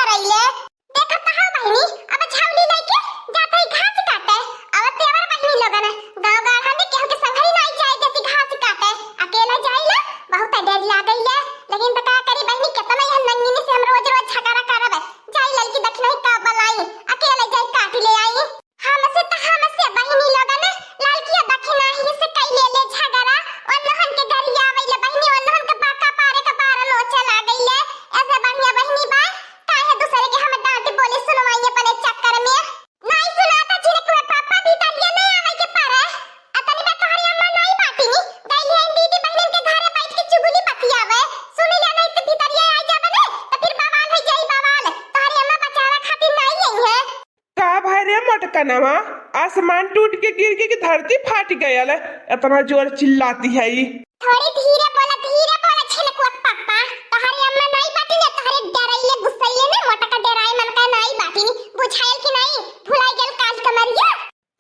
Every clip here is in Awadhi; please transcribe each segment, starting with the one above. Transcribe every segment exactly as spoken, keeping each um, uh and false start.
करैले। देखत हौ बहिनी, अब झौली लइके जात हई घास काटे। अब तेवर बहिनी लोगन, गाँव गाढ़ा में केहू के संगही नाई जाए देती घास काटे। अकेले जाइला, बहुत डर लागैले। लेकिन त का करी बहिनी, केतना यह नंगिनी से हम रोज रोज झगड़ा करब। जाई ललकी दखिनही का बलाई, अकेले जाई काट ले आई। हमसे त हमसे बहिनी लोगन, ललकिया दखिनही से कई ले ले झगड़ा। ओनहन के गरियावैले बहिनी, ओनहन के बाका पारे के बारह नोचे लागैले। ऐसे बढ़िया बहिनी बा, काहे दूसरे के हम डांट बोली सुनवाई अपने चक्कर में? नाई सुनाता झिनकुआ पापा, भीतरिया नहीं आवे के परे। अतनी बा तोहरी अम्मा नाई बाटिनी, गइली हन दीदी बहिनन के घरे बैठ के चुगली बतियावे। सुनी ले नहीं त भीतरिया आ जाबे ने, त फिर बवाल हो जाई बवाल। तोहरी अम्मा बचावे खातिर नाई आई है। का भाई रे मोटकनवा, आसमान टूट के गिर के कि धरती फाट गयल, इतना जोर चिल्लाती है ई। थोड़ी धीरे बोला, धीरे बोला छिनकुआ पापा, तोहरे अम्मा नाई बाटी ने, तोहरे डरैले गुस्सैले ने, मोटका डराए मन का नाई बाटी ने, बुझायल कि नाई, भुलाई गल काल कमरिया।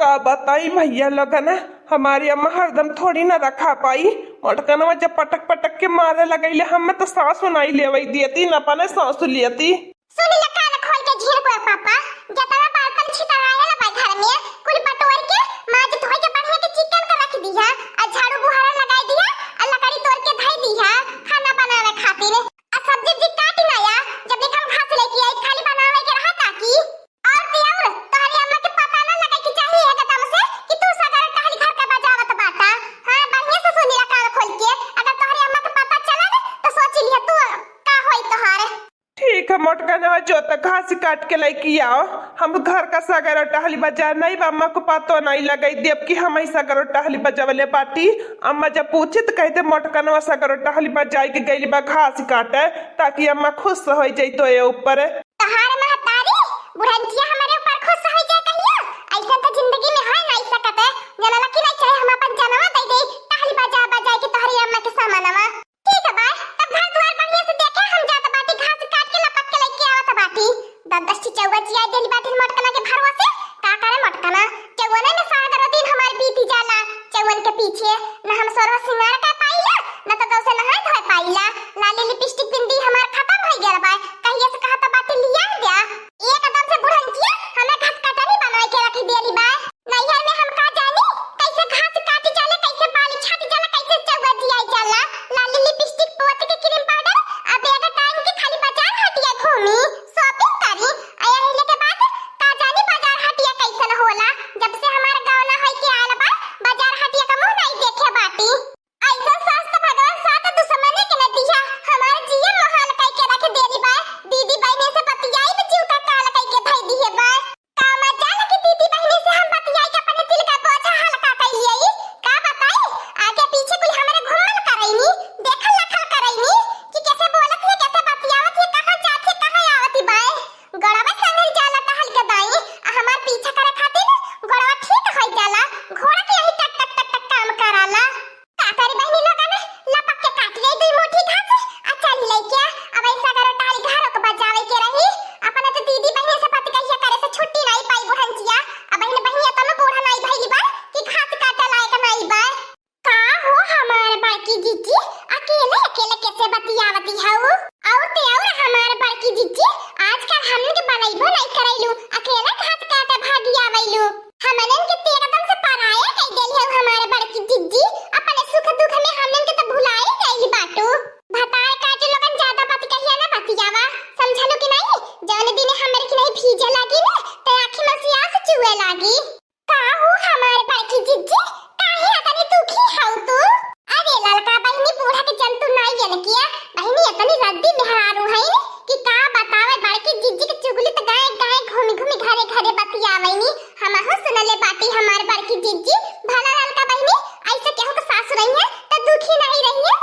का बताई भैया लोगन, हमारी अम्मा हरदम थोड़ी ना रखा पाई, मोटकनवा जब पटक पटक के मारे लगैले, हमें तो सांस नाई लेवई दियती, न अपने सांस लियती। सुन ले कान खोल के झिनकुआ पापा, जतना बर्तन छितरायल बा घर में, कुल बटोर के, माज धोई के बढ़िया के चिकन के रख दिहा, आ झाड़ू बुहारा लगाई दिहा, आ लकड़ी तोड़ के धई दिहा, खाना बनावे खातिर। आ सब्जी उब्जी काट ना आ, जब देखम घास लेके आई, खाली बनावे के रहा ताकि। और ते और, तोहरे अम्मा के पता ना लगे के चाहिए एकदम से कि तू सगरो टहली घर का बजावत बाटा। हाँ, बढ़िया से सुन ले कान खोल के, अगर तोहरे अम्मा के पता चला ना, तो सोच लिया तू का होई तोहार। ठीक है मोटकनवा, जो त घास काट के लइके आओ, हम घर का सगरो टहली बजा नहीं बा, अम्मा को पतो नहीं लगई देब कि हम ही सगरो टहली बजवले बाटी। अम्मा जब पूछी त कहते मोटकनवा सगरो टहली बजाई के गइली बा घास काटे, ताकि अम्मा खुश हो जाई तो ये ऊपर। तहार महतारी बुढ़ंचिया हमारे ऊपर खुश हो जाए कहियो, ऐसा तो जिंदगी में है नहीं सकत है। जनला कि नहीं चाहे हम अपन जनवा दे दे, टहली बजा बजा के तोहरी अम्मा के सामानवा। ठीक है बा, तब घर दुआर बढ़िया से देखे, हम जात बाटी घास काट के लपक के लेके आवत बाटी। दस दस ठी चौवा जिया देली बाटी मोटकना के भरवा से, का करे मोटकना, चौवने में सारा दिन हमार बीती जाला, चौवन के पीछे, न हम सोरह सिंगार कर पाइला, न तो दो से नहाए धोए पाइला, लाली लिपस्टिक बिंदी हमार खत्म हो गया बा, कहिए से कहत बाटी लिया द्या, एकदम से बुढ़ंचिया हमें घास कटनी बनवाई के रख देली बा। नैहर में हम का जानी, कैसे घास काटी जाले, कैसे बाली छाटी जाला, कैसे चौवा जियाई जाला। लाली लिपस्टिक पोत के क्रीम पाउडर आ बैग टांग के खाली बाजार हटिया घूमी, shopping करी। आ यही लेके बात का जानी बाजार हटिया कैसन होला। जब से हमार गाँव ना होई के आल बा, बाजार हटिया का मुँह नहीं देखे बाटी। ऐसा सास तो भगवान सात दुश्मने के न दिया, हमार जिया मोहाल कई के रख देली बा। दीदी बहने से बतियाई तो जीव का काल कई के धई दिए बा। का मजाल कि दीदी बहिनी से हम बतियाई के अपने दिल का बोझा हल्का कइलिए। का बताई, आगे पीछे कुल हमरे घूमल करैनी, देखल लखल करैनी कि कैसे बोलत है, कैसे बतियावत है, कहाँ जात है, कहाँ आवत है बाय। गोड़वा संगल जाला टहल के दाई, आ हमार पीछा करे खातिर गोड़वा ठीक होइ जाला, घोड़ा के यही टक टक टक टक काम कराला। का करी बहिनी लोगन, लपक के काट ले दुई मुट्ठी घास, आ चल लेके, अब ऐसा करो टाली घरों के बजावे के रही, अपने तो दीदी बहिनी से बात कहिया करे से छुट्टी नहीं पाई बुढ़ंचिया, अब बहिन बहिनिया तनो बूढ़ा नहीं भइली बा, कि घास काटे लायक नहीं बा। का हो हमार बड़की जिज्जी, अकेले अकेले कैसे बतियावती हऊ? और ते और हमार बड़की जिज्जी, आजकल हमन के बलैबो नहीं करैलू, अकेले घास काटे भागी आवैलू। हमनन के ते एकदम से पराया कई देली हऊ हमार बड़की जिज्जी, अपने सुख दुख में हमनन के तो भुलाए गइल बाटू। भतार काटे लोगन ज्यादा बात कहिया ना बतियावा, समझलू कि नहीं? जौन दिन हमरे की नहीं भीजे लागी ना, ते आँखी में से आंसू चुए लागी। का हो हमार बड़की जिज्जी, काहे अतनी दुखी हऊ तू? अरे ललका बहिनी, बूढ़ा के जंतु नाई अनकिया। बहिनी अतनी रद्दी मेहरारू है कि का बतावे, बड़की जिज्जी के चुगली त गाए गाए घूमी घूमी घरे घरे बतियावैनी। हमहू सुनले बाटी हमार बड़की जिज्जी। भला ललका बहिनी, ऐसे केहू के सासु रही है त दुखी नहीं रही है।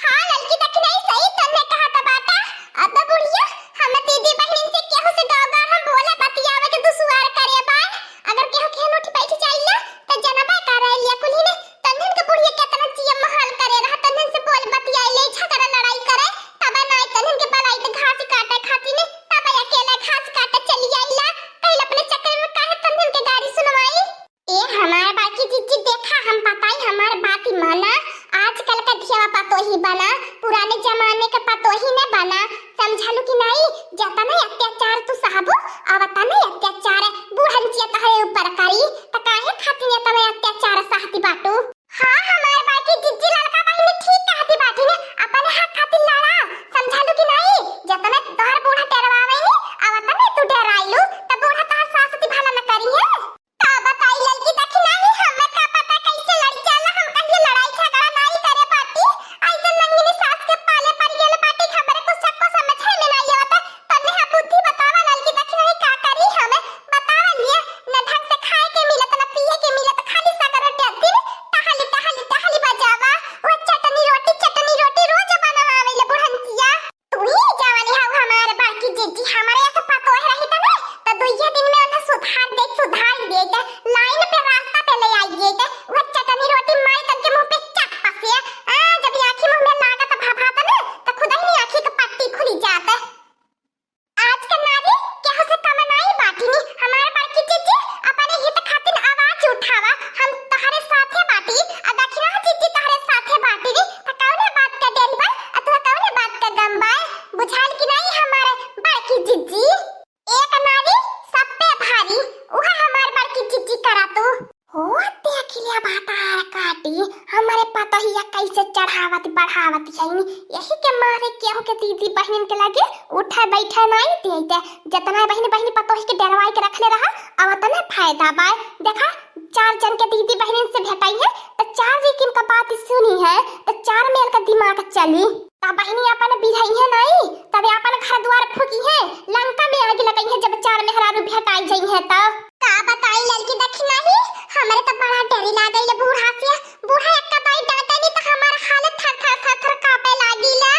हाँ ललकी दखिनही, सही तन्ने कहत बाटा। अब बुढ़िया, हम दीदी बहिन से केहू से गाँव गाँव हम बोले बतियावे के दुसुआर करे बा। अगर केहू के हमरे ऐसे पतोह रही त ना, त दुइये दिन में उन्हें सुधार दे, सुधार दे के लाइन पे, रास्ता पे ले आई गई के, वह चटनी रोटी माई तन के मुंह पे चट पसिया। आ, जब आँखी मुंह में लागत भभा त ना, त खुद ही आँखी के पट्टी खुली जात। आज के नारी केहू से कम नाई बाटिनी। हमार बड़की जीजी अपने हित खातिर आवाज उठावा, हम तहरे साथे बाटी। आ दखिना जीजी तहरे साथे बाटिनी, त कौने बात का डर बा? आ तू कौने बात का गम बा? बुझाल कि नाई हमारे बड़की जीजी? एक नारी सब पे भारी, उहे हमार बड़की जीजी करा तू। हो, देख लिया भतार काटी, हमरे पतोहिया कैसे चढ़ावत बढ़ावत हईन। यही के मारे केहू के दीदी बहिनिन के लगे उठे बैठे नाई देते। जतना बहिनी बहिनी पतोही के डरवाई के रखले रहा, अब तने फायदा बाय। देखा, चार जन के दीदी बहिनिन से भेटाई है, त चार जी किन का बात सुनी है, त चार मेल का दिमाग चली। त बहिनी अपन बिरही है नाई, तबे अपन घर द्वार फूकी है, लंका में आग लगई है, जब चार मेहरारू भेटाई जई है त। का बताई ललकी दखिना ही, हमरे त बड़ा डरी लागल बूढ़ा से। बूढ़ा एक्का दाई डांटे नी त हमार हालत थर थर थर थर कांपे लागिला।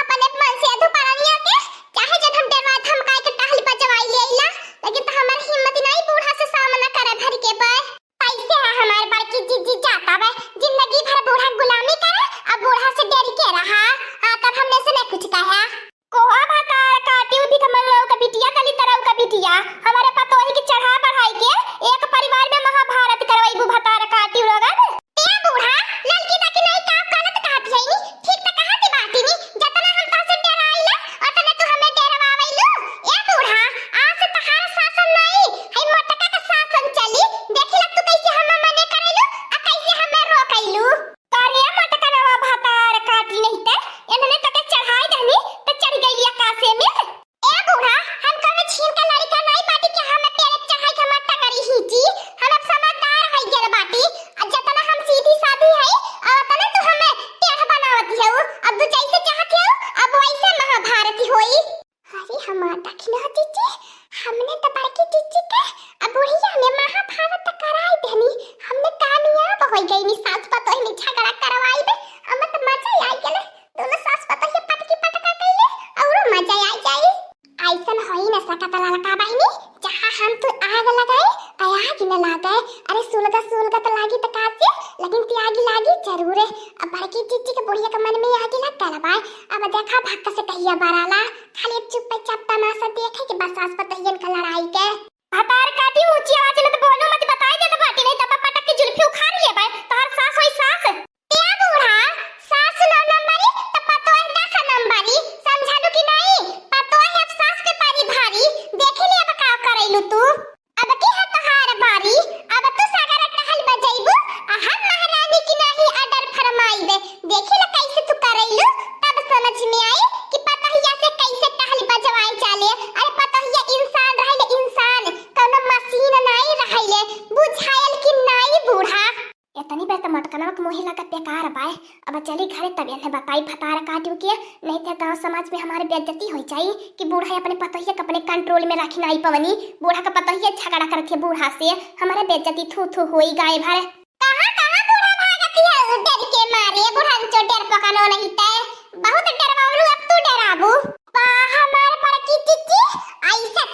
अपने मन से अधू परनिया के चाहे जब हम डरवा धमकाई के टहल बजवाई ले आइला, लेकिन त हमार हिम्मत नाई बूढ़ा से सामना करे भर के बा। कैसे है हमार बड़की जीजी जाता बा, जिंदगी भर बूढ़ा गुलामी करे, अब बूढ़ा से डर के रहा। हाँ, तब हमने से नहीं कुछ कहा। कोहा भतार काटी उठी कमल राव का बिटिया, कली तरव का बिटिया, हमारे पतोही के चढ़ा बढ़ाई के एक परिवार में महाभारत करवाई बू भतार काटी लोगन। ए बूढ़ा, ललकी दखिना ही का गलत कहत हई नी, ठीक त कहत बाटी नी, जतना हम तहसे डराइला, ओतने तू हमें डरवावैलू। ए बूढ़ा, आज से तहार शासन नाई, हई मोटका का शासन चली, देखी ला तू कैसे हमें मने करेलू, आ कैसे हमें रोकैलू। करे मोटका रवा भतार काटी नहीं ते, इन्हने तके चढ़ाई दहनी, त चढ़ गई आकाशे में। ए बूढ़ा, हम कउनो छीन के लड़िका नाई बाटी कि हमें पेड़ चढ़ाई के मट्टा करी ही जी। हम अब समझदार होइ गेल बाटी। आ जतना हम सीधी साधी हई, आ ओतने तू हमें टेढ़ बनावत हऊ। अब तू जैसे चाहत हऊ, अब वैसे महाभारत होई। अरे हमार दखिना जीजी, हमने त बड़की जीजी के अब बुढ़िया में महाभारत कराई देनी। हमने कामयाब होइ गई नी, सास पतोह में झगड़ा करवाई बे। हमें त मजा आई गेले। दोनों सास पतोह के पटकी पटका कइले, औरो मजा आ जाई। ऐसन होई न सकत ललका बहिनी, जहाँ हम तू आग लगाई, आ आग न लागे। अरे सुलगत सुलगत लागी त का से, लेकिन त्यागी लागी जरूरे। अब बड़की जीजी के बुढ़िया के मन में आगी लग गल बा। अब देखा भक्का से कहिया बराला, खाली अब चुप्पे चाप तमाशा देखे के बस सास पतोहियन का लड़ाई के। भतार काटी ऊंची आवाज में त बोलो मत, बताई देत बाटी, नहीं त पटक के जुल्फी उखाड़ लेबे, तोहर सास होई सास। ए बूढ़ा, सास नौ नंबरी त पतोह दस नंबरी, समझलू कि नहीं? पतोह अब सास के पारी भारी, देखी ले अब का करैलू तू। अब के है तोहार बारी, अब तू सागर टहल बजैबू, आ हम महारानी की नाही order फरमाइबे। देखी ले कैसे तू करैलू, तब समझ में आई कि पतोहिया से कैसे टहल बजवाए जाले। अरे पतोहिया इंसान रहले, इंसान, कौनो मशीन नाई रहले, बुझायल कि नाई बूढ़ा? एतनी बेर त मटकनवा के मोहे लगा बेकार बाय। अब चली घरे, तब एन्हे बताई भतार काटियो के, नहीं त गांव समाज में हमारे बेइज्जती होइ जाई कि बूढ़ा अपने पतोहिया के अपने control में राखी नाई पवनी। बूढ़ा के पतोहिया झगड़ा करत है बूढ़ा से, हमारे बेइज्जती थू थू होई गाय भर। कहाँ कहाँ बूढ़ा भागत है डर के मारे, बूढ़ा जो डर पकनो नहीं ते, बहुत डरवावलू, अब तू डराबू। वाह हमार बड़की जीजी, ऐसे